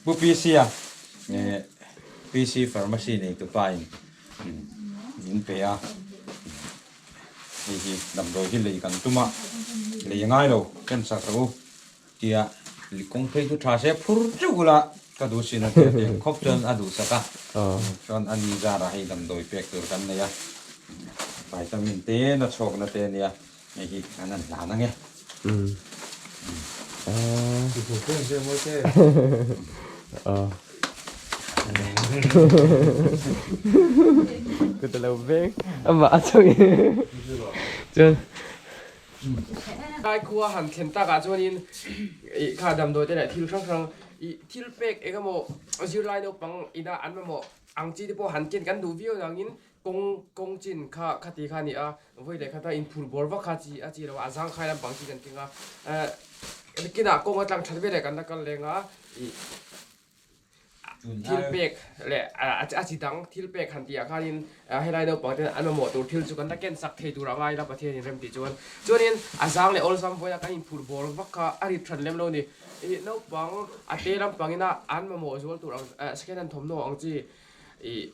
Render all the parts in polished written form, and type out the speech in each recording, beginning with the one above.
Pu PC a PC Pharmacy neitupa in min pe a, hei hi damdawi hi lei kan tum a, lei a ngai lo ken sak rawh u tia kawng phei chu tha se phur teuh ula ka duh sin a tia tiang khawp chuan a duh sak a, chuan a ni zarah hei damdawi pek tur kan nei a, vitamin te na chhawkna te ania. Hei hi kan han hlan ang e. Kut a lo veng amah a chawng in chuan. Lai khua han thlen takah chuanin ih kha damdawi te leh thil hrang hrang ih thil pek eng emaw zirlai naupang ina an mamawh ang chi te pawh han ken kan duh viau nangin Kawng kawng chin kha khati kha a ni a, vawi leh khata inphur bawr vak kha chi a chi lo a, a zangkhai lampang chi kan keng a, eh kinah kawng a tlang that veleh kan la kal leng a, ih thil pek leh a chi dang thil pek han tih ah khanin helai naupang ten an mamawh tur thil chu kan la ken sak thei tur a ngai la Pathianin rem tih chuan chuanin a zang leh awlsam vawiah kan inphur bawr vak kha a rit hran lem lo a ni, ih naupang a te lampangina an mamawh zual tur ang second hand thawmhnaw ang chi ih.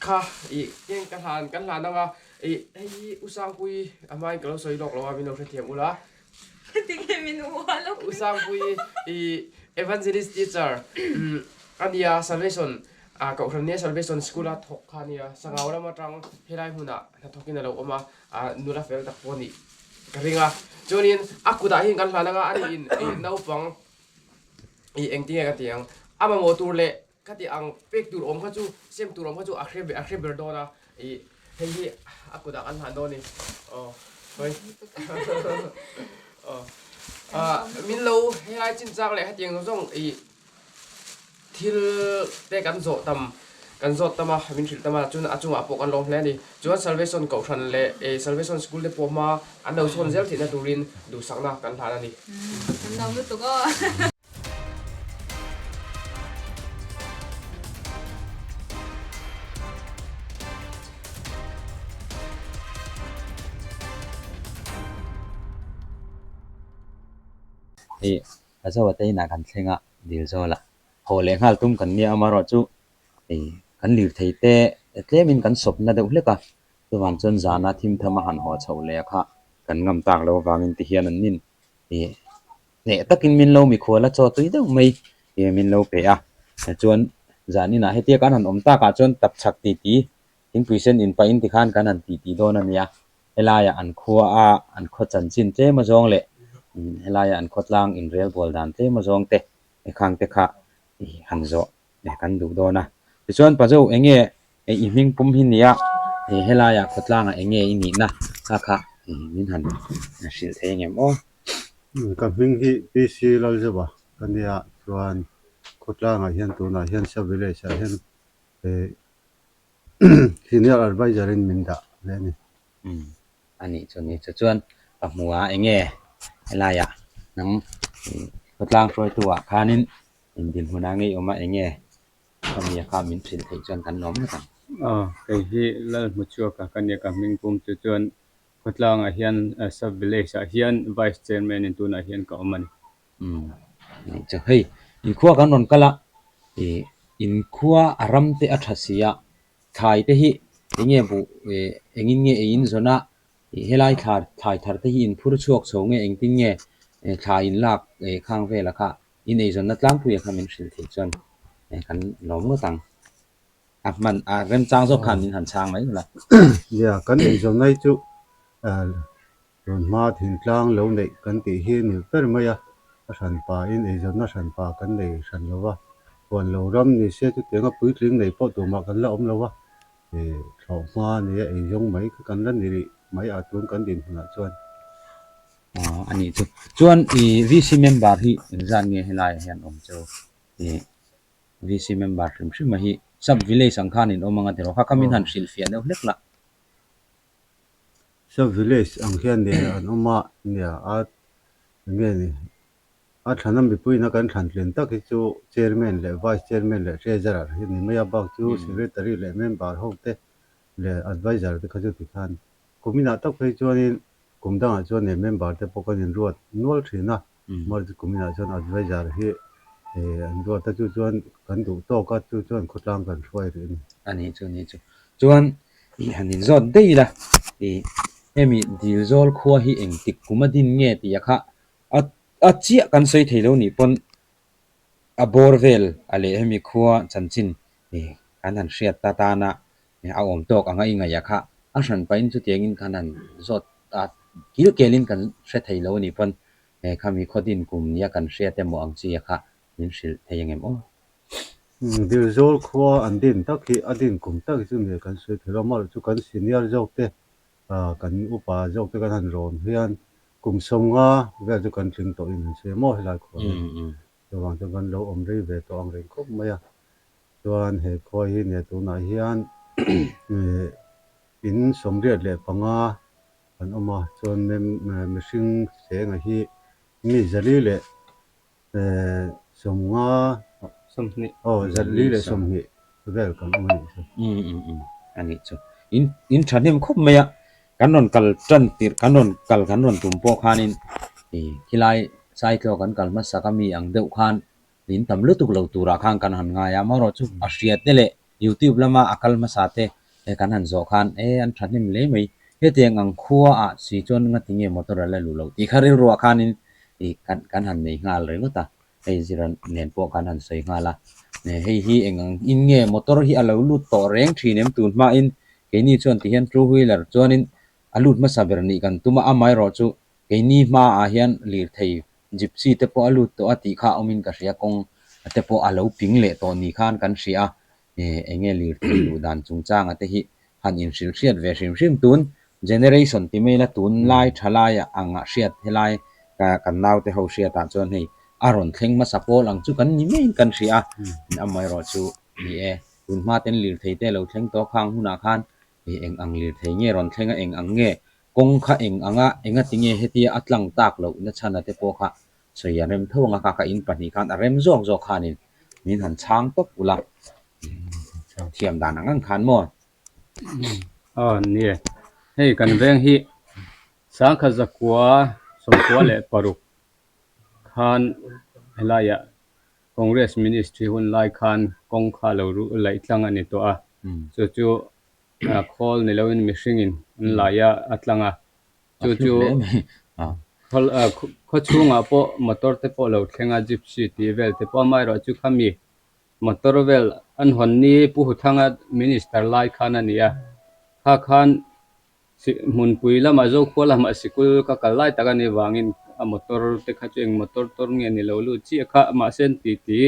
Kha ih keng ka hlan kan hlan anga ih hei hi U Sangpuii a hmain ka lo sawi lawk lo a min lo hrethiam ula. Tinge min ual lo. U Sangpuii ih Evangelist teacher a nia Salvation ah Kohhran nia Salvation school a thawk kha a nia Sangau lam atang helai hmunah hnathawkin a lo awm a ah nula fel tak pawh a nih ka ring a chuanin a kutah hian kan hlan anga a niin ih naupang ih engtinge ka ti ang a mamawh tur leh Khati ang pek tur awm kha chu sem tur awm kha chu a hre a hre ber dawn a, ih hei hi a kutah kan hlan dawn a ni. Aw hawi aw ah min lo helai chinchang leh hetiang zawng zawng ih thil te kan zawh tam kan zawt tam a min hrilh tam a chuan a chungah pawh kan lawm hle a ni. Chuan Salvation Kohhran leh ih Salvation School te pawh hma an lo chhawn zel theihna turin duhsakna kan hlan a ni. Kan lawm lutuk aw. Hei a zo ate inah kan thleng a dil zawlah haw leh nghal tum kan nia amaherawhchu hei kan lirthei te tlemin kan sawpna deuh hlek a chuvang chuan zana thim tham a han haw chhoh leh kha kan ngam tak loh avangin ti hian an nin ih. Hneh takin min lo mikhual a chaw tui deuh mai ih min lo pe a, chuan zaninah hetia kan han awm takah chuan tapchhak titi thingpui sen in pahin tikhan kan han titi dawn a nia, helaiah an khua a an khaw chanchin tlem azawng leh helaiah an khawtlang inrelbual dan tlem azawng te khang te kha ih han zawh kan duh dawn a. Tichuan Pazo enge i hming pum hi nia helaiah khawtlangah enge i nihna kha kha min han hrilh thei angem aw. Ka hming hi PC Lalzova ka nia chuan khawtlangah hian tunah hian Sub Village ah hian Senior Adviser in min dah hle a ni. A nih chu ni chu chuan ka hmu a enge helaiah nang khawtlang hruaitu ah khanin indinhmun a ngei awm a enge ka nia kha min hrilh theih chuan kan lawm ngawt ang. Aw kei hi Lalhmuchhuaka ka nia ka hming pum chu chuan Khawtlangah hian Sub Village ah hian Vice Chairman in tunah hian ka awm a ni. Umm nih chu hei inkhua kan rawn kal a ih inkhua a ram te a tha si a thlai te hi enge buh ih engin nge ei in zawn a ih helai thla thlai thar te hi in phur chhuak chho nge engtin nge thlai in lak ih khang vela kha in eizawnna tlangpuia kha min hrilh theih chuan kan lawm ngawt ang. A hman a remchang zawk khan min han chhang mai ula. Nia, kan eizawnna hi chu rawn hma thingtlang lo neih kan tih hi a ni ber mai a, a hranpa in eizawnna hranpa kan nei hran lo va, huan lo ram ni se chutianga puitling nei pawh tumah kan la awm lo va, thlawh hma nia eizawng mai kha kan la ni rih mai a tun kan dinhmunah chuan. A nih chu. Chuan i VC member hi engzat nge helaiah hian awm chu? VC member hrim hrim a hi sub village ang khan in awm anga tiraw kha kha min han hrilh fiah deuh hlek lah. Sub village ang hian nia an awm a nia a enge ni a thlana mipuiin a kan thlan tlin tak hi chu chairman leh vice chairman leh treasurer hi ni mai a bak chu secretary leh member ho te leh adviser te kha chu tikhan kuminah tak phei chuanin kum dangah chuan nia member te pawh kan inruat nual thin a. March kuminah chuan adviser hi An ruat a chu chuan kan duh tawk a chu chuan khawtlang kan hruai rih a ni. A nih chu nih chu. Chuan ih han inzawt daih ila ih hemi Dilzawl khua hi engtik kum a din nge tih a kha a a chiah kan sawi thei lo nih pawn a bawr vel a leh hemi khua chanchin ih kan han hriat ta tana a awm tawk anga i ngaih a kha a hran pahin chutiangin kan han zawt a kil kelin kan hre thei lo nih pawn He khami khaw din kum nia kan hriat emaw ang chi a kha min hrilh thei angem aw? Dilzawl khua an din tak hi a din kum tak hi chu nge kan sawi thei lo, amaherawhchu chu kan senior zawk te kan upa zawk te kan han rawn hian kum sawmnga vel chu kan tling tawhin an sawi a maw helai khua hian. Chuvang chuan kan lo awm rei ve tawh ang reng khawp mai a, chuan he khua hi nge tunah hian in 75 An awm a, chuan mihring chenga hi mi zali leh 50, aw 120 vel kan awm a nih chu. Umm umm umm a nih chu. In in thahnem khawp mai a, kan rawn kal tan tirh kan rawn kal kan rawn tum pawh khanin ih khilai Saitlaw kan kal hmasak a mi ang deuh khan in tam lutuk lo turah khan kan han ngai a, amaherawhchu a hriat te leh YouTube lama a kal hmasa te kan han zawh khan e an thahnem hle mai, hetiang ang khua ah si chuan ngati nge motor a la luh loh tih kha rilruah khanin ih kan kan han nei nghal ringawt a, hei zira nen pawh kan han sawi nghal a, hei hi eng ang in nge motor hi a lo lut tawh reng thin em tun hmain keini chuan tihian two wheeler chuanin a lut hmasa ber nih kan tum a, amaherawhchu keini hmaah hian lirthei Gypsy te pawh a lut tawh a tih kha awmin ka hria, kawng te pawh a lo ping leh tawh ni khan kan hria a, eng nge lirthei luh dan chungchanga te hi han inhrilh hriat ve hrim hrim tun generation ti mai ila tun lai tha lai ang ah hriat helai kan naute ho hriat ah chuan hei a rawn thleng hmasa pawl ang chu kan ni maiin kan hria a, amaherawh chu ni e tun hma ten lirthei te lo thleng tawh khang hunah khan eng ang lirthei nge rawn thleng a eng ang nge Kawng kha eng anga engati nge hetia a tlang tak loh na chhan a te pawh kha sawi a rem tho anga kha ka in pahnih khan a rem zawk zawk khanin min han chhang tawp ula thiam dan ang ang khan maw? Aw nie, hei kan veng hi sangkhat zakua 96 khan helaiah Congress Ministry hun lai khan kawng kha lo laih tlang a ni tawh a, chu chu Khawl ni loin mihringin an lai a, a tlang a. Chu chu khaw chhungah pawh motor te pawh lo thleng a, gypsy tih vel te pawh amaherawh chu khami motor vel an hawn ni Pu Huthanga minister lai khan a ni a. Kha khan hmunpui lamah Zokhua lamah sikul ka kal lai tak a nih vangin a motor te kha chu eng motor tor nge ni lo lut chiah kha mahse an ti ti.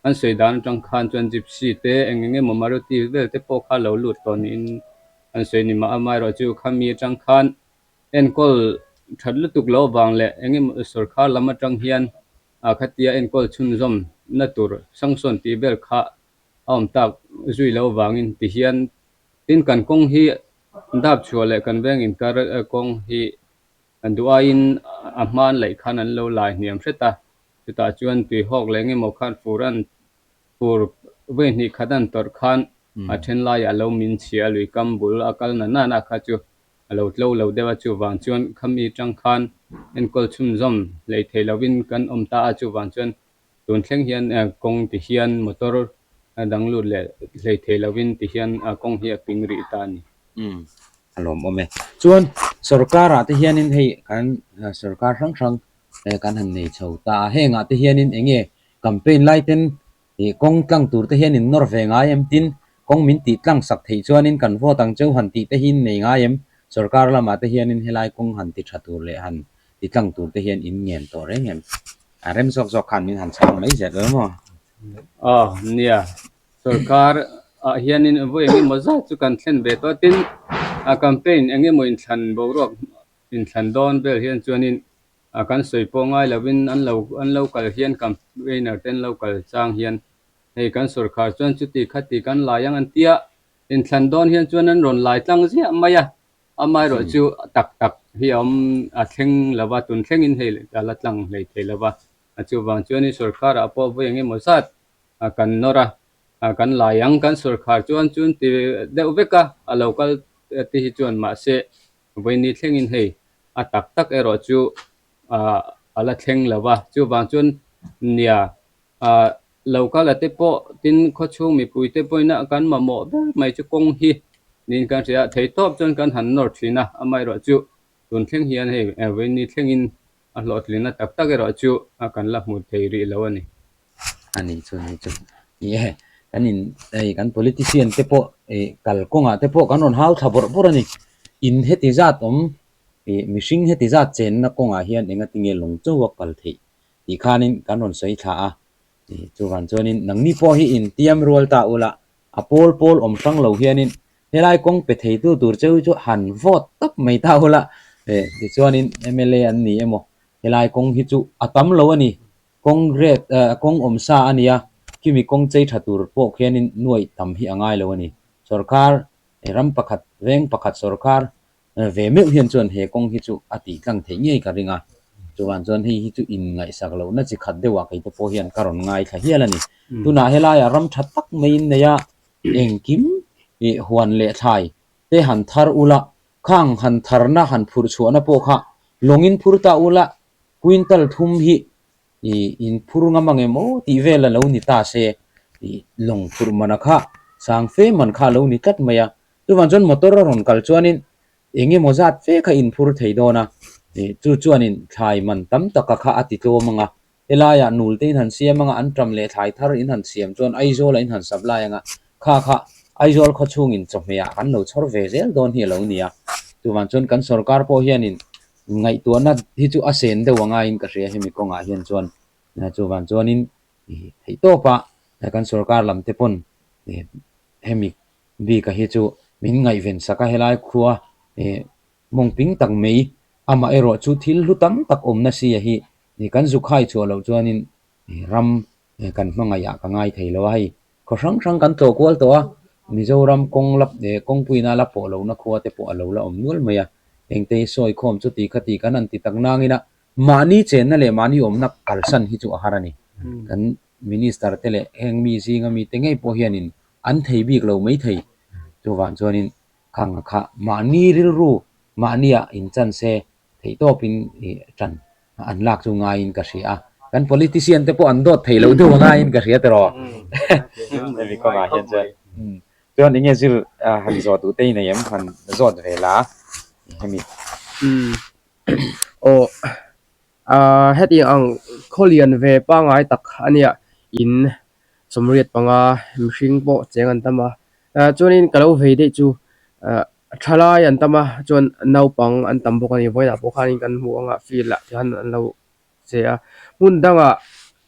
An sawi dan atang khan chuan Gypsy te eng eng emaw Maruti vel te pawh kha lo lut tawh niin an sawi ni mah a, amaherawhchu khami atang khan enkawl that lutuk loh avang leh eng emaw sawrkar lam atang hian a khatia enkawl chhunzawm na tur sanction tih vel kha a awm tak zui loh avangin ti hian tin kan kawng hi dap chhuah leh kan veng inkar kawng hi An duh aiin a hman laih khan an lo lai hniam hret a, chutah chuan tui hawk leh engemaw khan fur an fur vawi hnih khat an tawrh khan a then laiah a lo min chhia a, lui kam bul a kal na nana kha chu a lo tlo lo deuh a, chuvang chuan khami tang khan enkawl chhunzawm hlei thei lovin kan awm ta a, chuvang chuan tun thleng hian kawng ti hian motor dang lut leh hlei thei lovin ti hian kawng hi a ping rih ta a ni. A lawmawm e. Chuan sorkar ah te hianin hei kan sorkar hrang hrang kan han nei chho ta a, hengah te hianin eng nge campaign lai ten ih kawng tlang tur te hian in nawr ve ngai em tin kawng min tih tlang sak theih chuanin kan vote ang cheu han tih te hi in nei ngai em sorkar lamah te hianin helai kawng han ti tha tur leh han ti tlang tur te hian in ngen tawh reng em? A rem zawk zawk khan min han chhang mai zel emaw? Aw nia, Sorkar ah hianin vawi eng emaw zat chu kan thlen ve tawh a, tin a campaign eng emaw inthlan boruak inthlan dawn vel hian chuanin a kan sawi pawh ngai lovin an lo an lo kal hian campaigner te an lo kal chang hian hei kan sorkar chuan chuti khati kan lai ang an tia inthlan dawn hian chuan an rawn lai tlang ziah mai a, amaherawh chu tak tak hi a awm a thleng lova tun thlengin hei a la tlang hlei thei lova a chuvang chuanin sorkar ah pawh vawi eng emaw zat kan nawr a, kan lai ang kan sorkar chuan chun ti deuh vek a, a lo kal te hi chuan mahse vawiini thlengin hei a tak tak erawh chu a la thleng lo va, chuvang chuan nia Ah local a te pawh tin khawchhung mipui te pawhin a kan mamawh ber mai chu kawng hi niin kan hria a, theitawp chuan kan han nawr thin a, amaherawhchu tun thleng hian hei vawiin thlengin a hlawhtlinna tak tak erawh chu a kan la hmu thei rih lo a ni. A ni chu ni chu ni e, kan in hei kan politician te pawh ih kal kawngah te pawh kan rawn hau thla bawrh bawrh a ni, in heti zat awm ih mihring heti zat chenna kawngah hian engatinge lawng chauh a kal theih tih khanin kan rawn sawi thla a, ih chuvang chuanin nangni pawh hi intiam rual ta ula a pawl pawl awm hrang lo hianin Helai kawng pe theitu tur cheu chu han vote tawp mai ta ula, eh tichuanin mla an ni emaw helai kawng hi chu a tam lo a ni, kawng rate eh kawng awm sa a nia, khimi kawng chei tha tur pawh khianin nuaih tam hi a ngai lo a ni. Sorkar eh ram pakhat veng pakhat sorkar ve meuh hian chuan he kawng hi chu a tih tlang theih ngei ka ring a, chuvan chuan hei hi chu inngaihsak lohna chi khat deuhah kei te pawh hian ka rawn ngaithla hial a ni. Tunah helaiah ram tha tak maiin nei a, Engkim ih huan leh thlai te han thar ula, khang han tharna han phurh chhuahna pawh kha lawngin phur ta ula, quintal thum hi ih in phur ngam ang em aw tih vel a lo ni ta se, ih lawng phurh mana kha sang fe man kha a lo ni tlat mai a. Chuvang chuan motor a rawn kal chuanin eng emaw zat fe kha in phur thei dawn a, ih chu chuanin thlai man tam taka kha a ti tlawm ang a, Helaiah nul te in han siam anga an ṭam leh thlai thar in han siam chuan Aizawl ah in han supply anga kha kha Aizawl khawchhung in chawhmeh ah kan lo chhawr ve zel dawn hi a lo ni a. Chuvang chuan kan sorkar pawh hianin ngaihtuahna hi chu a sen deuh anga in ka hria hemi kawngah hian chuan chuvang chuanin theihtawp a kan sorkar lam te pawn hemi bik a hi chu min ngaihven sak a helai khua Mawng ping tak mai, amah erawh chu thil hlu tam tak awmna sia hi kan zu khai chhuah loh chuanin ram kan hmangaih ah ka ngai thei lo a, hei khaw hrang hrang kan tlawh kual tawh a, Mizoram kawng la kawngpuina la pawh lohna khua te pawh a lo la awm nual mai a, engte hi sawi khawm chu ti kha ti kan han ti tak nangin a, mahni chenna leh mahni awmna kalsan hi chu a har a ni. Kan Minister te leh heng mi zinga mite ngei pawh hianin an thei bik lo maithei, chuvang chuanin Khang a kha mahni rilru mahnia inchan se theihtawpin ih tan an lak chu ngaiin ka hria a, kan politician te pawh an dawt thei lo deuh a ngaiin ka hria tiraw hemi kawngah hian chuan chuan enge zir han zawh duh te i nei em han zawt ve la hemi. Aw heti ang khawlian ve pangai tak ania in 85 mihring pawh cheng an tam a chuanin ka lo vei daih chu thalai an tam a chuan naupang an tam bawk a ni vawiinah pawh khanin kan hmu ang a field ah hian an lo che a hmun dangah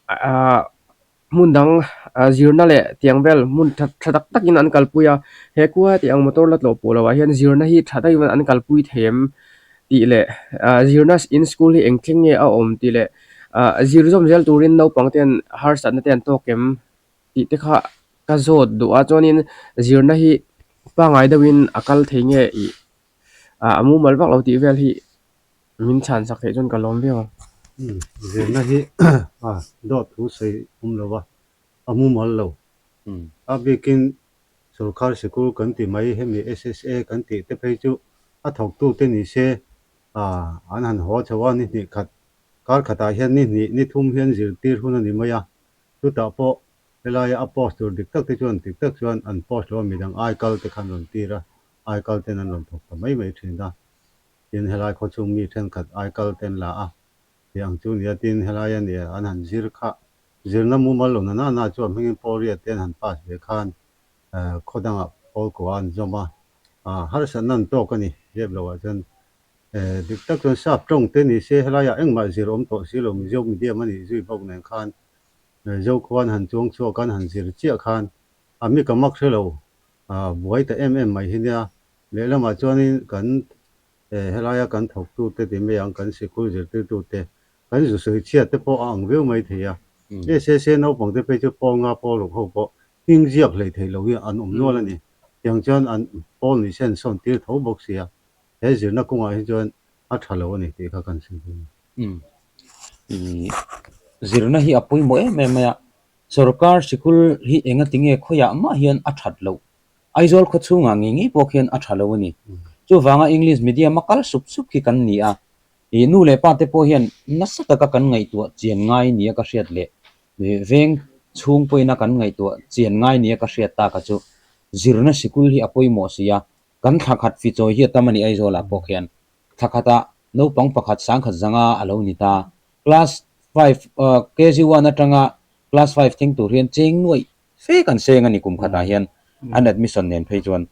ahh hmun dang zirna leh tiang vel hmun tha tha tak takin an kalpui a he khua heti ang motor la tlawh pawh loh ah hian zirna hi tha takin an kalpui thei em tih leh ah zirna in school hi eng thleng nge a awm tih leh ah zir zawm zel turin naupang ten harsatna te an tawk em tih te kha ka zawt duh a chuanin zirna hi pangngai deuhin a kal thei nge ih ah a mumal vak lo tih vel hi min chhan sak theih chuan ka lawm viau ang. Zirna hi a dawt thu sawi awm lo a, a mumal lo. A bikin Sorkar sikul kan ti mai hemi SSA kan tih te phei chu a thawktute ni se an han haw chho a, ni hnih khat kar khatah hian ni hnih ni thum hian zirtir hun a ni mai a, chutah pawh helaia a post tur dik tak te chuan dik tak chuan an post lo a, midang aikal te khan rawn tir a, aikal ten an rawn thawk ta mai mai thin a, tin helai khawchhung mi thenkhat aikal ten la a tih ang chu nia tin helaia nia an han zir kha Zirna mumal lo na na chuan hmingin Paul Riat te an han pass ve khan khaw dangah Paul Kua an zawm a, harsatna an tawk a ni zep lo ah chuan dik tak chuan sap tawng te ni se helaiah engmah zir awm tawh si lo Mizo medium a nih zui bawk nen khan Zokhua an han chuang chhuak a an han zir chiah khan a mi ka mak hre lo buai ta em em mai hi nia lehlamah chuanin kan helaia kan thawktute ti mai ang kan sikul zirtirtute Kan zu sawi chhiat te pawh a ang viau mai thei a. SSA naupang te phei chu pawl nga pawl ruk ho pawh hming ziak hlei thei lo hi an awm nual a ni. Tiang chuan an pawl ni sen sawn tir tho bawk sia. He zirna kawngah hi chuan a tha lo a ni tih kha kan sawi dawn a. Umm. Zirna hi a pawimawh em em mai a. Sorkar sikul hi engatinge khawiah mah hian a that loh. Aizawl khawchhungah ngei ngei pawh khian a tha lo a ni. Chuvanga English medium a kal sup sup khi kan ni a. Ih nu leh pa te pawh hian nasa taka kan ngaihtuah chian ngai nia ka hriat leh. Veng chhung pawhin a kan ngaihtuah chian ngai nia ka hriat tak a chu zirna sikul hi a pawimawh si a, kan thla khat fichawi hi a tam a ni Aizawlah pawh khian thla khatah naupang pakhat sangkhat zanga a lo ni ta. Class five KG one atanga class five thleng tur hian cheng nuaih fe kan seng a ni kum khatah hian an admission nen phei chuan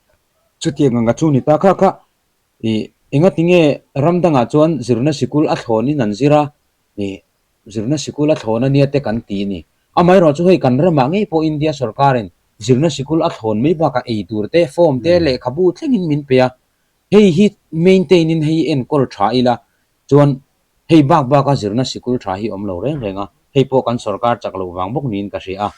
chutiang anga chu ni ta kha kha ih engatinge ram dangah chuan zirna sikul a thlawnin an zir a ih zirna sikul a thlawn a nia te kan ti a ni. Amaherawh chu hei kan ramah ngei pawh India sorkarin zirna sikul a thlawn mai bakah ei tur te, form te, lehkhabu thlengin min pe a, hei hi maintain in hei hi enkawl tha ila chuan hei bak baka zirna sikul tha hi awm lo reng reng a, hei pawh kan sorkar chak loh vang bawk niin ka hria a,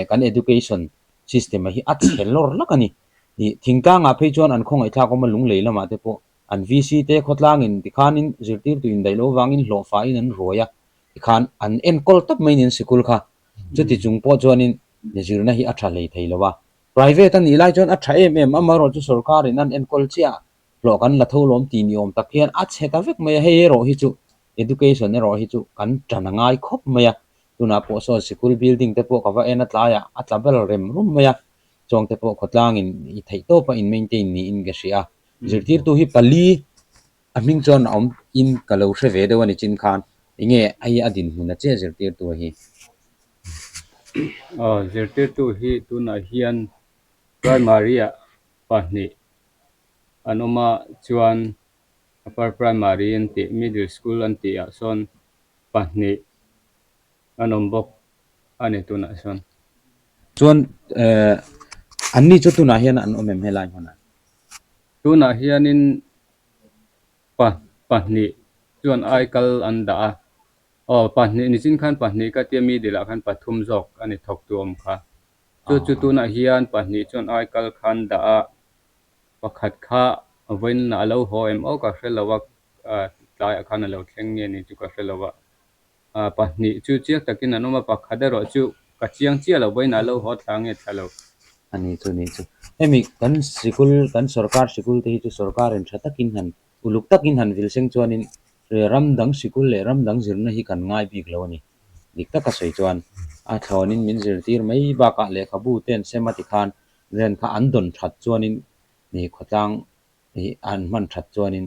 kan education system a hi a chhe lawr lak a ni. Ih thingtlangah phei chuan an khawngaihthlak awm a lunglei lamah te pawh An VC te khawtlangin tikhanin zirtirtu indaih loh vangin hlawhfain an ruai a, tikhan an enkawl tawp mai nin sikul kha. Chuti chung pawh chuanin zirna hi a tha hlei thei lo a. Private a nih lai chuan a tha em em, amaherawh chu sorkarin an enkawl chiah a, hlawh kan la tho lawm tih ni awm tak hian a chhe ta vek mai a, hei erawh hi chu education erawh hi chu kan tan a ngai khawp mai a, tunah pawh sawn sikul building te pawh ka va en a tlaiah a tla bel rem rum mai a, chuangte pawh khawtlangin i theih tawpa in maintain niin ka hria a. Zirtirtu hi pali a hming chuan a awm in ka lo hre ve deuh a ni chin khan enge hei a dinhmun a chiah zirtirtu hi. Aw zirtirtu hi tunah hian primary ah pahnih an awm a chuan upper primary an tih middle school an tih ah sawn pahnih an awm bawk a ni tunah chuan. Chuan eh an ni chu tunah hian an awm em helai hmunah? Tunah hianin pa pahnih chuan ai kal an dah a, aw pahnih nichin khan pahnih ka tia middle ah khan pathum zawk a ni thawk tu awm kha. Chu chu tunah hian pahnih chuan ai kal khan dah a, pakhat kha vawiin a lo haw em aw ka hre lo a, tlaiah khan a lo thleng nge ni chu ka hre lo a. Ah pahnih chu chiang takin an awm a, pakhat erawh chu ka chiang chiah lo vawiin a lo haw thla nge thla lo. A ni chu ni chu. Hemi kan sikul kan sorkar sikul te hi chu sorkarin tha takin han uluk takin han vil seng chuanin ram dang sikul leh ram dang zirna hi kan ngai bik lo a ni. Dik taka sawi chuan a thlawnin min zirtir mai bakah lehkhabu te an sem a tikhan ren kha an dawn that chuanin khawtlang ih an hman that chuanin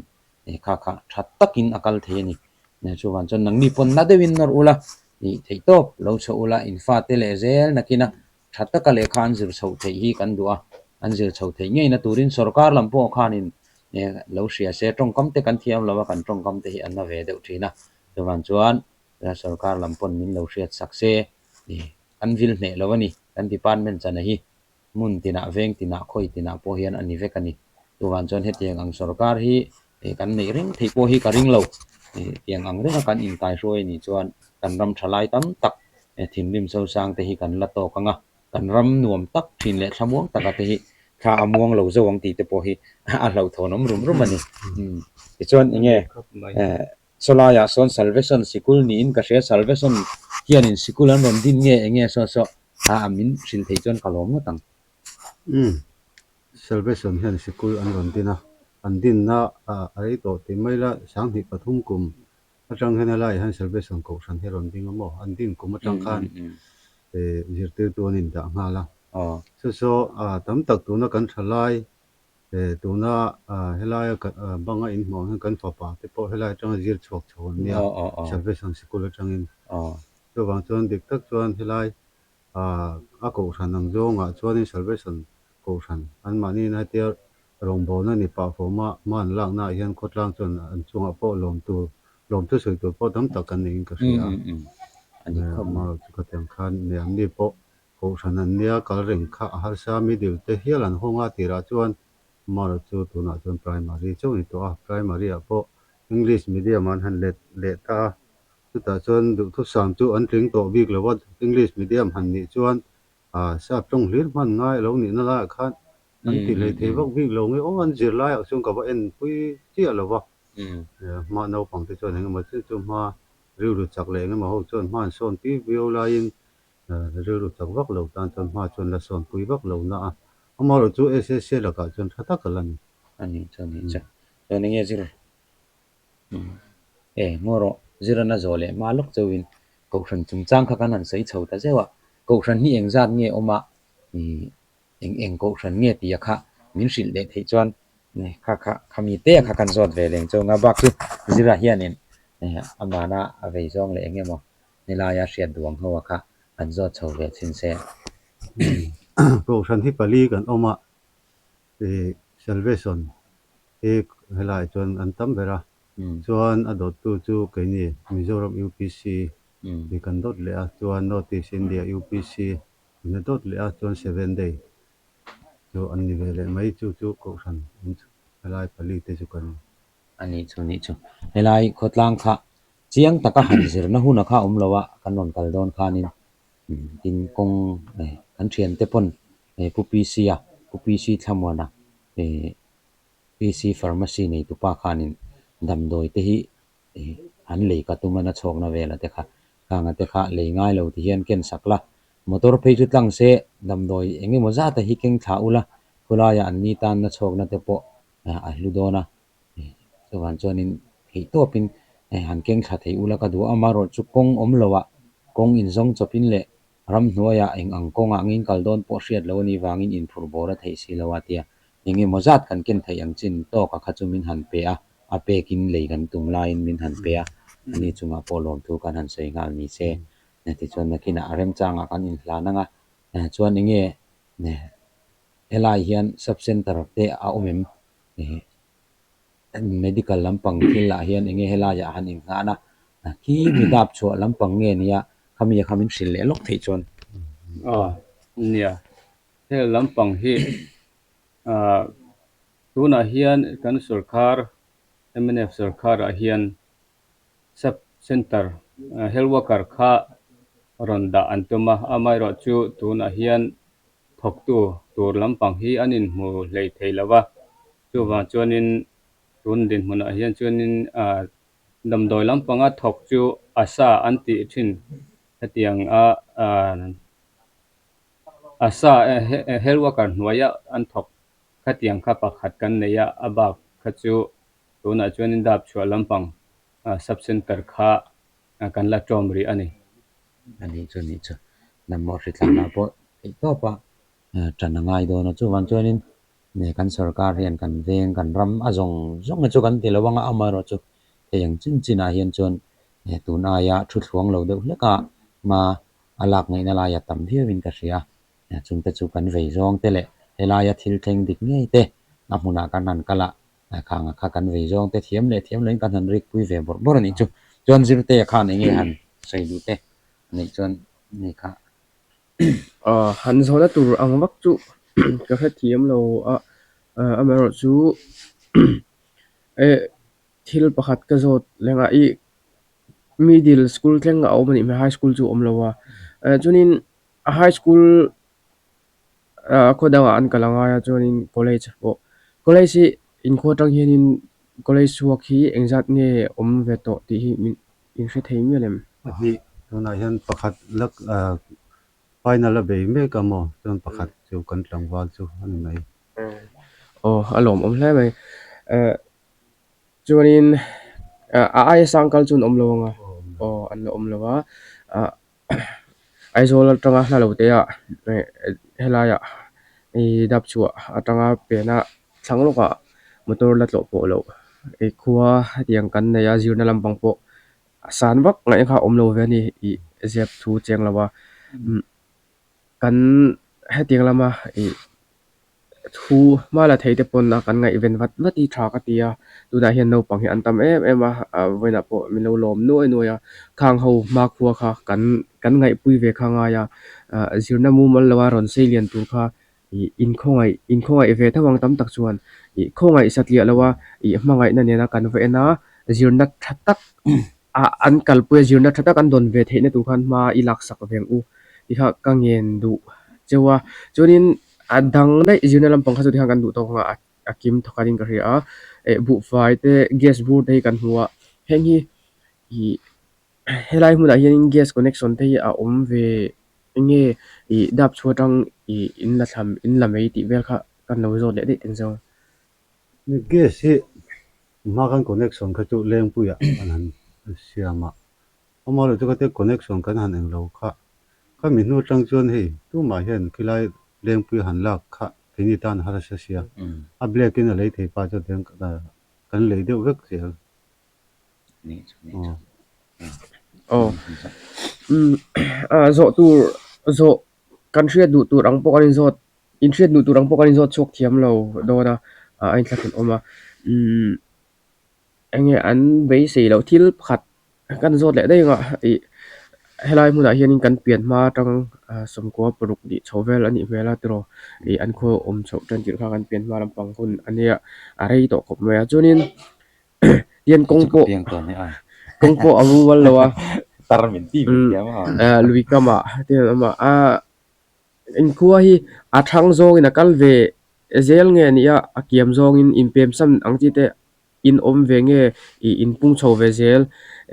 ih kha kha tha takin a kal thei a ni. Chuvang chuan nangni pawn na deuhin nawr ula ih theih tawp lo chhoh ula in fate leh zel nakina tha taka lehkha an zir chhoh theih hi kan duh a, an zir chhoh theih ngeina turin sorkar lam pawh khanin ih lo hria se tawngkam te kan thiam lo a kan tawngkam te hi an na ve deuh thin a, chuvang chuan sorkar lam pawn min lo hriat sak se ih kan vil hneh lo a ni kan department chana hi. Hmun tinah, veng tinah, khawi tinah pawh hian a ni vek a ni. Chuvang chuan hetiang ang sorkar hi kan neih reng theih pawh hi ka ring lo. Tiang ang renga kan inkaihruai a nih chuan kan ram tha lai tam tak thinrim sosang te hi kan la tawk ang a, kan ram nuam tak thin leh thlamuang taka te hi thla a muang lo zo ang tih te pawh hi a hlauhthawn awm rum rum a ni. Tichuan enge Sawlaiah sawn Salvation sikul niin ka hria, Salvation hianin sikul an rawn din nge enge saw saw a min hrilh theih chuan ka lawm ngawt ang. Umm, Salvation hian sikul an rawn din a, an dinna a rei tawh tih mai la, sanghnih pathum kum atang hian helaiah hian Salvation kohhran hi a rawn ding a maw? An din kum atang khan zirtirtu an indah nghal a. Saw saw tam tak tuna kan thalai Tuna helaia banga inhmuh ang hian kan fapa te pawh helai atanga zir chhuak chho an nia, Salvation Sikul atangin. Chuvang chuan dik tak chuan helai a kohhran ang zawngah chuanin Salvation kohhran anmahniin hetia rawngbawlna ni pah fawma hma an laknaah hian khawtlang chuan an chungah pawh lawm tur, lawm thusawi tur pawh tam tak kan neiin ka hria a. Amaherawhchu khatiang khan anni pawh Kohhran an nia kal reng kha a harsa middle te hial an hawng a tirah chuan Mara chu tunah chuan primary chauh a ni tawh a, primary ah pawh English medium ah an han let leh ta a, chutah chuan duhthusam chu an tling tawh bik lo a, English medium han nih chuan ah sap tawng hlir hman ngai a lo nihna laiah khan an ti hlei thei vak bik lo nge aw an zir laiah chuan ka va en pui chiah lo va, hma naupang te chuan engemaw chu chu hma rilru chak leh engemaw ho chuan hma an sawn pi viau laiin Rilru chak vak lo tan chuan hma chuan la sawn pui vak lo na a, amaherawh chu SSC lakah chuan tha tak a la ni. A nih chu a nih chu. Chuan enge zir? E, ngaw rawh, zir a na zawh leh hma lawk chauhin. Kohhran chungchang kha kan han sawi chho ta zeuh a, Kohhran hi engzat nge awm a, eng eng Kohhran nge tia kha min hrilh leh theih chuan kha kha khami te kha kan zawt ve leng chu anga bak chu zira hianin amana a vei zawng leh eng emaw nilaia hriat duh ang ho a kha an zawt chho ve thin se. Kohhran hi pali kan awm a, Salvation hi helaiah chuan an tam ber a, chuan a dawttu chu keini Mizoram UPC hi kan dawt leh a, chuan North East India UPC in a dawt leh a, chuan Seven Day chu an ni ve leh mai, chu chu Kohhran awm chhun helai pali te chu kan ni. A nih chu nih chu. Helai khawtlang kha chiang taka han zirna huna kha awm lo a, kan rawn kal dawn khanin tin kawng kan thiante pawn Pu PC a, Pu PC Thlamuana PC Pharmacy neitupa khanin damdawi te hi an lei ka tum a na chhawkna vela te kha khanga te kha lei ngai lo ti hian ken sak la, motor phei chu tlang se damdawi eng emaw zata hi keng thlah ula khulaiah an ni tan na chhawkna te pawh a hlu dawn a, chuvang chuanin theih tawpin han keng thla thei ula ka duh a, amaherawhchu chu kawng awm loah kawng inzawng chawpin leh ramhnuaiah eng ang kawngah ngin kal dawn pawh hriat lo a nih vangin inphur bawr a theih si lo a tia eng emaw zat kan ken theih ang chin tawka kha chu min han pe a, a pekin lei kan tum laiin min han pe a, ani chungah pawh lawmthu kan han sawi nghal ni se. Tichuan nakinah a remchangah kan inhlan ang a, chuan eng nge Helai hian sub center te a awm em? Medical lampang thil ah hian enge helai ah han innghan a, khi mi dap chhuah lampang nge nia khami a kha min hrilh leh lawk theih chuan. Aw nia, hel lampang hi ah tunah hian kan sorkar mnf sorkar ah hian sub center health worker kha rawn dah an tum a, amaherawhchu tunah hian Thawktu tur lampang hi an inhmu hlei thei lo va, chuvang chuanin tun dinhmunah hian chuanin damdawi lampanga thawk chu a sa an tih thin hetiang a a sa health worker hnuaia an thawk khatiang kha pakhat kan nei a, a bak kha chu tunah chuanin dap chhuah lampang sub center kha kan la ṭawm rih a ni. A nih chu nih chu. Hnamawh hritlanah pawh theih tawp a ṭan a ngai dawn a. Chuvang chuanin kan sorkar hian kan veng, kan ram a zawng zawng hi chu kan ti lo ang a, amaherawhchu thei ang chin chinah hian chuan tun aia thu thluang lo deuh hlek a hma a lak ngaihna laia tam viauin ka hria a. Chungte chu kan vei zawng te leh helaia thil thleng dik ngei te a hmunah kan han kal a, Khanga kha kan vei zawng te thiam leh thiam loin kan han rik pui ve bawrh bawrh a nih chu. Chuan Zirtea khan eng nge han sawi duh te neih chuan ni kha. Han zawhna tur ang vak chu ka hrethiam lo a, amaherawh chu thil pakhat ka zawt leng a, i middle school thleng a awm a nih hmel high school chu a awm lo a, chuanin high school Ah khaw dangah an kal angai a chuanin college pawh college hi inkhua atang hianin college chhuak hi engzat nge awm ve tawh tih hi min in hre thei mial em? Pahnih tunah hian pakhat la ah final a bei mek a maw chuan pakhat chu kan tlangval chu a ni mai. Aw a lawmawm hle mai eh chuanin a aia sang kal chu an awm lo ang a aw an la awm lo a ah. Aizawl atanga hla lo te ah helaiah ih dap chhuah atanga pena thlang lawkah motor la tlawh pawh loh ih khua hetiang kan nei a zirna lampang pawh a san vak ngaih kha a awm lo ve a ni ih zep thu cheng lo a kan hetiang lama ih. Thu hma la thei te pawn a kan ngaihven vat vat hi tha ka ti a, tunah hian naupang hi an tam em em a, ah vawiinah pawh min lo lawm nuai nuai a, khang ho hmakhua kha kan kan ngaihpui ve kha ngai a, ah zirna mumal lo a rawn sei lian tur kha ih inkhawngaih inkhawngaih ve tho ang tam tak chuan ih khawngaih satliah lo a ih hmangaihna nena kan va en a, zirna tha tak ah an kalpui a zirna tha tak an dawn ve theihna tur khan hma i laksak ve ang u tih kha ka ngen duh cheu a, chuanin. A dang daih zirna lampang kha chu tikhan kan duh tawk ang a a kim thawkhat in ka hria a eh buhfai te gas bur te hi kan hmu a heng hi ih helai hmunah hianin gas connection te hi a awm ve enge ih dap chhuah atang ih in la thlam in la mai tih vel kha kan lo zawt leh daih teng zawng. Gas hi hma kan connection kha chu Lengpuiah an han siam a. Amaherawhchu chu khatia connection kan han englo kha khami hnu atang chuan hei tumah hian khilai lengpui han lak kha keini tan harsa sia a black in a lei thei pa chuan tiang kan lei deuh vek zel. Aw zawh tur zawh kan hriat duh tur ang pawh kan inzawt inhriat duh tur ang pawh kan inzawt chhuak thiam lo dawn a a inthlahrun awm a umm enge an beisei loh thil pakhat kan zawt leh daih ang a ih helai hmunah hianin kan pian hma atang sawmkua paruk nih chho vel a nih hmel a tiraw ih an khaw awm chhoh tan tirh kha kan pian hma lampang hun a nia a rei tawh khawp mai a chuanin hian kawng pawh kawng pawh a mumal lo a lui kamah te an awm a ah inkhua hi a thang zawngin a kal ve zel nge ni a a kiam zawngin inpem san ang chi te in awm ve nge ih in pung chho ve zel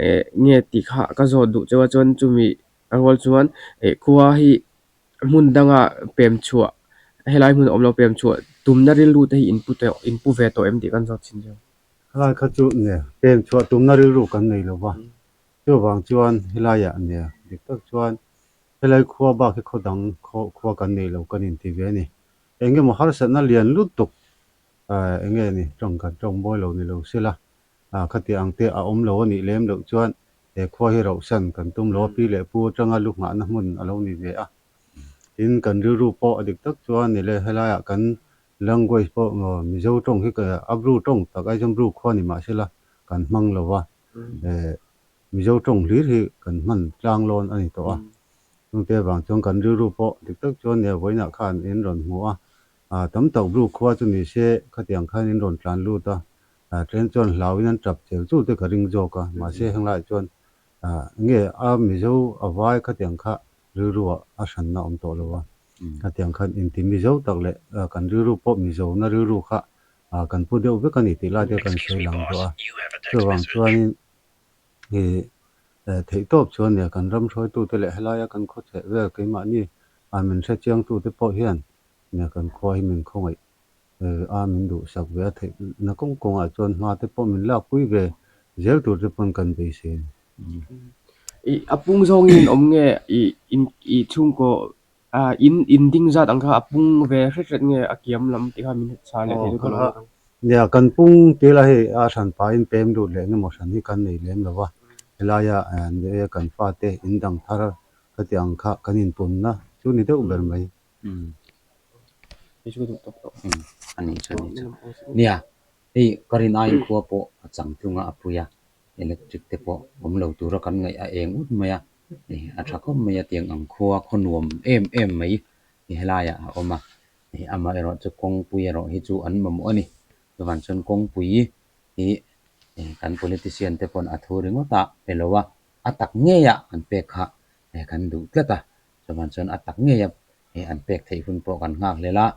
eh nge tih kha ka zawt duh cheu a chuan chumi a rual chuan eh khua hi hmun danga pem chhuah helai hmun a awm lo pem chhuah tumna rilru te hi in pu tawh in pu ve tawh em tih kan zawt chin cheu. Helai kha chu nge pem chhuah tumna rilru kan nei lo va, chuvang chuan helaiah nge dik tak chuan helai khua bak hi khaw dang khaw khua kan nei lo kan inti ve a ni. Eng emaw harsatna lian lutuk eng nge ni tawng kan tawng mawi lo ni lo sela khatiang ang te a awm lo a nih lem loh chuan he khua hi rauhsan kan tum lo a, pi leh pu atanga lu nghahna hmun a lo ni ve a. Tin, kan rilru pawh a dik tak chuan ni le helaiah kan language pawh Mizo tawng hi a Bru tawng tak ai chuan Bru khua ni mah sela kan hmang lo va, Mizo tawng hlir hi kan hman tlang lawn a ni tawh a. Chungte avang chuan kan rilru pawh dik tak chuan nia vawiinah khan in rawn hmu a, tam tak Bru khua chu ni se khatiang khan in rawn tlan lut a, Train chuan hlauin an tap chel chul te ka ring zawk a, mahse henglaiah chuan nge a Mizo a vai khatiang kha rilruah a hranna awm tawh lo a, khatiang khan inti Mizo tak leh kan rilru pawh Mizona rilru kha kan pu deuh vek a ni tih lai te kan sawi lang duh a, chuvang chuanin ih theihtawp chuan nia kan ram hruaitute leh helaia kan khawchheh vel keimahni min hrechiangtute pawh hian nia kan khua hi min khawngaih a min duhsak ve a theihna kawng kawngah chuan hma te pawh min lakpui ve zel tur te pawn kan beisei a ni. Ih a pung zawngin in awm nge ih in ih chhungkaw ah in in ding zat ang kha a pung ve hret hret nge a kiam lam tih kha min chhan leh thei chu ka lo ang. Nia kan pung tel a hei a hran pahin pem lut leh engemaw hran hi kan nei lem lo va, helaia kan fate in dang thar khatiang kha kan inpunna chu ni deuh ber mai. A nih chu a nih chu. Nia, hei ka rin aiin khua pawh a chang tlung a, a pui a, electric te pawh awm lo tura kan ngaih a eng ut mai a, hei a tha khawp mai a, tiang ang khua khaw nuam em em mai hi helaiah a awm a, hei amaherawh chu kawngpui erawh hi chu an mamawh a ni. Chuvan chuan kawngpui hi kan politician te pawn a thu ringawt a pe lo a, a tak ngeiah an pek kha kan duh tlat a. Chuvan chuan a tak ngei a hei an pek theih hun pawh kan nghak hlel a,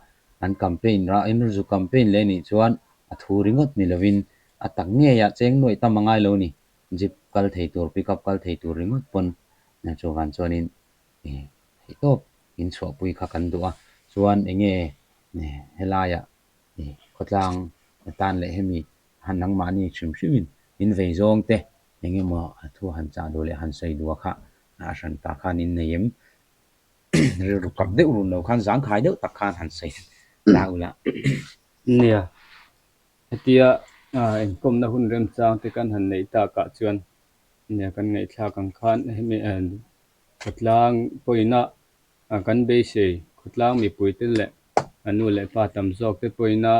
an campaign rah in zu campaign leh nih chuan a thu ringawt ni lovin a tak ngei a cheng nuaih tam a ngai lo ni, jeep kal thei tur pickup kal thei tur ringawt pawn chuvan chuanin theihtawp in chhuahpui kha kan duh a, chuan enge helaiah khawtlang tan leh hemi han nangmahni hrim hrimin in vei zawng te engemaw a thu han chah duh leh han sawi duh a kha a hran ta khan in nei em? Rilru kap deuh run lo khan zangkhai deuh tak khan han sawi ta ula. Nia, hetia inkawmna hun remchang te kan han neih takah chuan nia kan ngaihthlak ang khan hemi khawtlang pawina kan beisei khawtlang mipuite leh nu leh pa tam zawk te pawina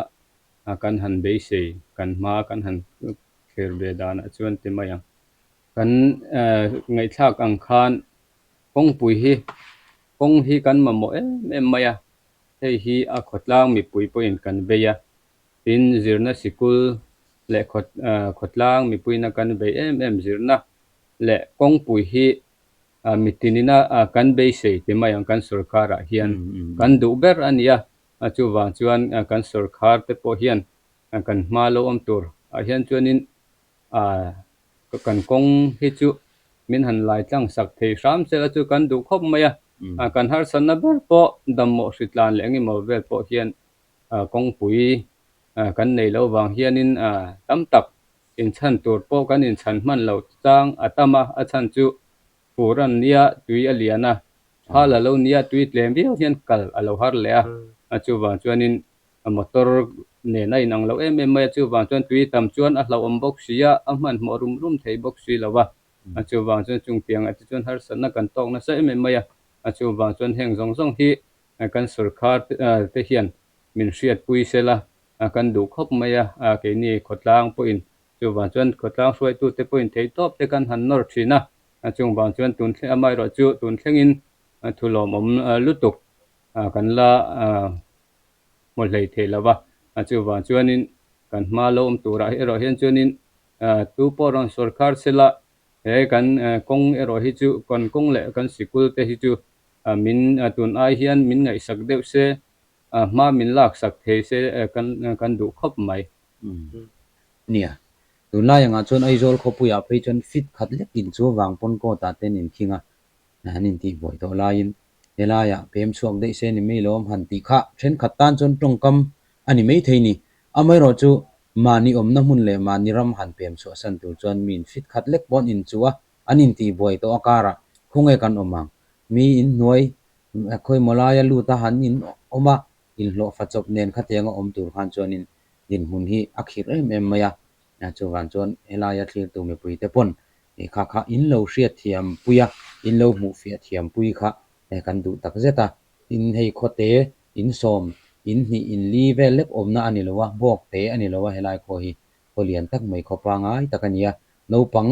kan han beisei kan hma kan han thlir ve danah chuan ti mai ang. Kan ngaihthlak ang khan kawngpui hi kawng hi kan mamawh em em mai a, hei hi a khawtlang mipui pawhin kan vei a, tin zirna sikul leh khawtlang mipuina kan vei em em zirna leh kawngpui hi mitinina kan beisei ti mai ang kan sorkarah hian kan duh ber a ni a, chuvang chuan kan sorkar te pawh hian kan hma lo awm tur ah hian chuanin Aaa kan kawng hi chu min han lai tlang sak thei hram se la chu kan duh khawp mai a, kan harsatna ber pawh dammawh hritlan leh engemaw vel pawh hian kawngpui kan nei lo vang hianin tam tak inchhan tur pawh kan inchhan hman lo chang a tam a, a chhan chu. Fur an nia tui a lian a, thal a lo nia tui tlem viau hian kal a lo har leh a, chuvang chuanin motor nen a inang lo em em mai a, chuvang chuan tui tam chuan a hlauhawm bawk si a, a hmanhmawh rum rum thei bawk si lo a, chuvang chuan chungtiangah te chuan harsatna kan tawk nasa em em mai a, chuvang chuan heng zawng zawng hi kan sorkar te hian min hriatpui sela kan duh khawp mai a, keini khawtlang pawhin Chuvang chuan khawtlang hruaitute pawhin theihtawp te kan han nawr thin a, chung vang chuan tun thleng amaherawh chu tun thlengin thu lawmawm lutuk kan la hmu hlei thei lo va, chuvang chuanin kan hma lo awm turah erawh hian chuanin tu pawh rawn sawrkhar sela he kan kawng erawh hi chu kan kawng leh kan sikul te hi chu min tun ai hian min ngaihsak deuh se hma min laksak thei se kan duh khawp mai. Nia, tunlai angah chuan Aizawl khawpuiah phei chuan fit khat lek in chu vang pawn court ah ten in khing a, an intih buai tawh laiin helaiah pem chhuak daih se ni mai lawm han tih kha thenkhat tan chuan tawngkam a ni maithei ni. Amaherawh chu mahni awmna hmun leh mahni ram han pem chhuah san tur chuan mi in fit khat lek pawn in chu a, an intih buai tawh a karah khawnge kan awm ang? Mi in hnuai khawimaw laia lut a han in awm a, inhlawhfa chawp nen khatianga awm tur khan chuanin dinhmun hi a khirh em em mai a, chuvang chuan helaia thlirtu mipuite pawn kha kha in lo hriat thiam pui a, in lo hmuh fiah thiam pui kha kan duh tak zet a, tin hei khawte in sawm, in hnih, in li vel lek awmna a ni lo a, bawk te a ni lo a helai khaw hi khaw lian tak mai khaw pangai tak a ni a, naupang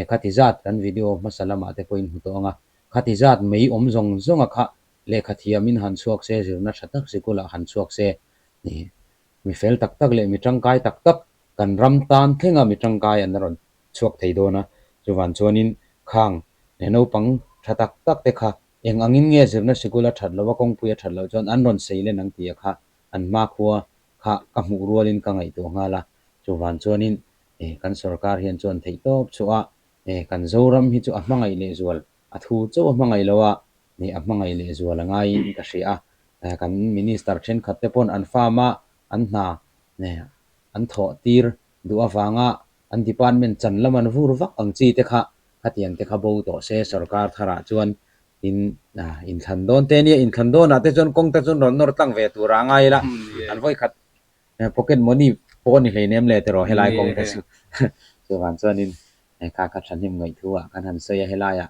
khati zat kan video hmasa lamah te pawhin hmu tawh ang a, khati zat mai awm zawng zawng a kha lehkha thiamin han chhuak se, zirna tha tak sikulah han chhuak se Mi fel tak tak leh mi tangkai tak tak kan ram tan thlenga mi tangkai an rawn chhuak thei dawn a, chuvan chuanin khang he naupang tha tak tak te kha eng angin nge zirna sikul a that loh a kawngpui a that loh chuan an rawn sei len ang tih a kha an hmakhua kha ka hmuh rualin ka ngaihtuah nghal a, chuvan chuanin kan sorkar hian chuan theihtawp chhuah a kan Zoram hi chu a hmangaih lehzual a thu chauh a hmangaih lo a, a hmangaih lehzual a ngaiin ka hria a, kan minister thenkhat te pawn an farm a an hna an thawh tir duh avanga an department chan lam an vur vak ang chi te kha khatiang te kha bo tawh se sorkar tharah chuan in inthlan dawn te nia inthlan dawnah te chuan kawng te chuan rawn nawr tlang ve tur a ngai ila an vawikhat pocket money pawh ni hleinem le tiraw helai kawng te chu chuvang chuanin kha kha thahnem ngaihthu ah kan han sawi a helaiah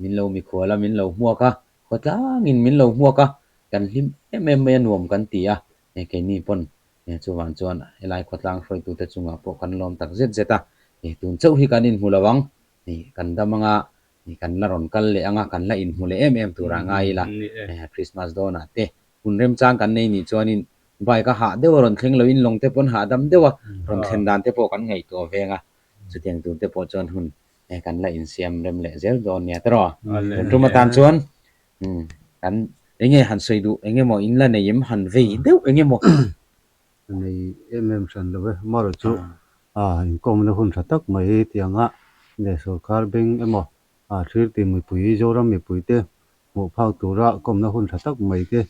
min lo mikhual a, min lo hmuak a, khawtlangin min lo hmuak a, kan hlim em em mai a nuam kan ti a, keini pawn chuvang chuan helai khawtlang hruaitute chungah pawh kan lawm tak zet zet a, tun chauh hi kan inhmu lo ang, kan dam anga kan la rawn kal leh anga kan la inhmu leh em em turah ngai ila, Christmas dawnah te hun remchang kan nei nih chuanin bike a hah deuh a rawn thleng loin lawng te pawn hahdam deuh a rawn thlen dan te pawh kan ngaihtuah veng a, chutiang tur te pawh chuan hun Hei kan la insiam rem leh zel dawn nia tiraw? Tun tum atan chuan kan enge han sawi duh eng emaw in la nei em han vei deuh eng emaw? Nei em em hran lo e, amaherawh chu inkawmna hun tha tak mai tianga leh sorkar beng emaw thlir ti mipui Zoram mipuite hmuh phak tura kawmna hun tha tak mai te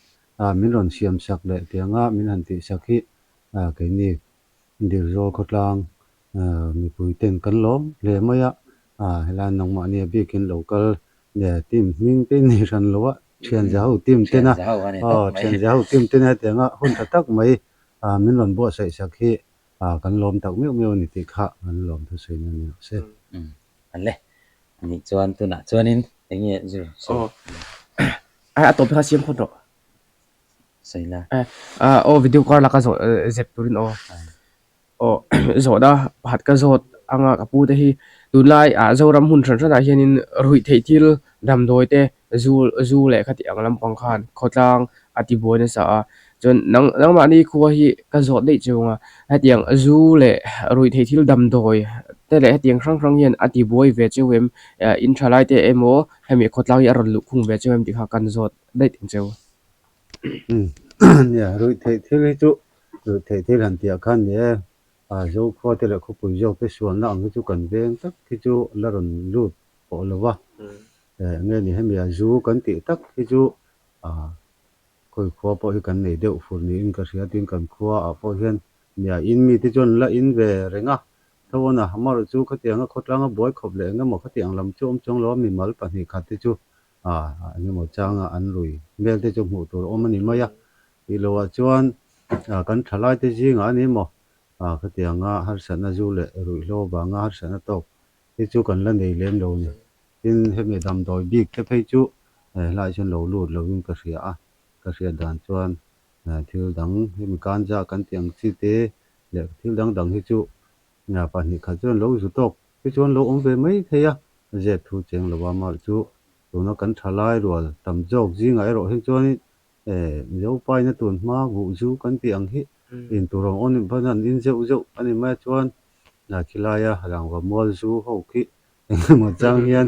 min rawn siam sak leh tianga min han tih sak hi keini Dilzawl khawtlang mipui ten kan lawm hle mai a, helai nangmahni a biakin lo kal team hming te nei hran lo a, thianza ho team ten a, thianza ho team ten a hetianga hun tha tak mai min rawn buatsaih sak hi kan lawm tak meuh meuh a ni tih kha kan lawm thusawi na ni rawh se. Le, anih chuan tunah chuanin eng nge zir sawi? A tawp kha siam phawt rawh. Sawi la. Aw video kar laka zawh zep turin aw. Aw zawhna pakhat ka zawt anga ka pu te hi tunlai ah Zoram hmun hran hranah hianin ruih theih thil damdawi te zu zu leh khati ang lampang khan khawtlang a ti buai nasa a chuan nang nangmahni khua hi ka zawt daih chung a hetiang zu leh ruih theih thil damdawi te leh hetiang hrang hrang hian a ti buai ve cheu em in tha lai te emaw hemi khawtlang hi a rawn luh khung ve cheu em tih kha kan zawt daih ang cheu. Nia, ruih theih thil hi chu ruih theih thil han tih ah khan ni e, Zokhua te leh khawpui zawk te sualna ang hi chu kan veng tak hi chu la rawn lut pawh lo va, eng nge ni hemi a zu kan tih tak hi chu khawi khua pawh hi kan nei deuh fur niin ka hria tin kan khua ah pawh hian nia in mite chuan la in ve reng a. Tho a na, amaherawh chu khatianga khawtlanga buai khawp leh engemaw khatiang lam chu awm chuang lo a, mimal pahnih khat te chu ah engemaw changa an rui hmel te chu hmuh tur a awm a ni mai a. Tih loh ah chuan ah kan thalai te zingah a ni maw ah khatianga harsatna zu leh ruihhlo vanga harsatna tawk hi chu kan la nei lem lo a ni. Tin, hemi damdawi bik te phei chu helaiah chuan lo lut lovin ka hria a, ka hriat dan chuan thil dang hemi ganja kan tih ang chi te leh thil dang dang hi chu pahnih khat chuan lo zu tawk te chuan lo awm ve mai thei a, zep thu cheng lo a, amaherawh chu tuna kan thalai rual tam zawk zingah erawh hi chuanin Mizo paina tun hma buh zu kan tih ang hi intur awm awm pawn an in zeuh zeuh a ni mai a chuan khilaia rangva mual zu ho khi engemaw chang hian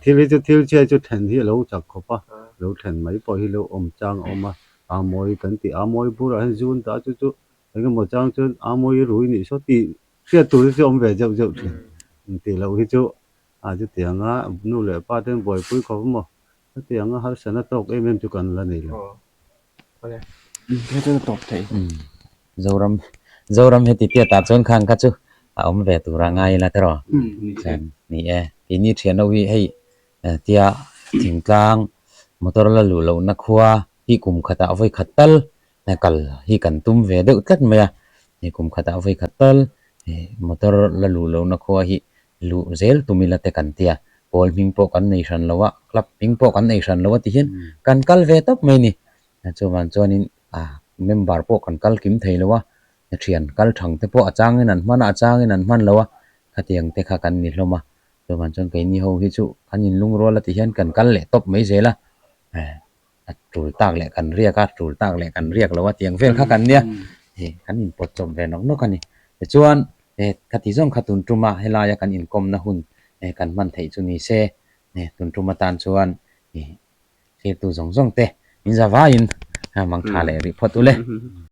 thil hi chu thil chhiat chu then hi a lo chak khawp a, lo then mai pawh hi lo awm chang a awm a, a mawi kan tih a mawi burah hian zu an dah chu chu engemaw chang chuan a mawi rui nih saw tih hriat tur hi chu a awm ve zeuh zeuh thin tih loh hi chu a chutianga nu leh pa ten buaipui khawp a maw. Hetiang a harsatna tawk em em chu kan la nei lo. Zoram Zoram heti tiat ah chuan khang kha chu a awm ve tur a ngai ila tiraw? Chuan ni e, keini thian ho hi hei tia thingtlang motor la luh lohna khua hi kum khatah vawi khat tal kal hi kan tum ve deuh tlat mai a, kum khatah vawi khat tal motor la luh lohna khua hi luh zel tum ila te kan tia, pawl hming pawh kan nei hran lo a, club hming pawh kan nei hran lo a ti hian kan kal ve tawp mai a ni. Chuvang chuanin ah member pawh kan kal kim thei lo a, thian kal thang te pawh a changin an hman a, a changin an hman lo a, khatiang te kha kan ni hlawm a. Chuvang chuan keini ho hi chu kan inlungrual a ti hian kan kal leh tawp mai zel a, a tul tak leh kan riak a, tul tak leh kan riak lo a tiang vel kha kan nia, kan inpawt chawp ve nawk nawk a ni. Tichuan khati zawng kha tun tuma helaia kan inkawmna hun kan hman theih chu ni se, tun tum atan chuan thirtu zawng zawng te min za vaiin mang tha leh rih phawt u le.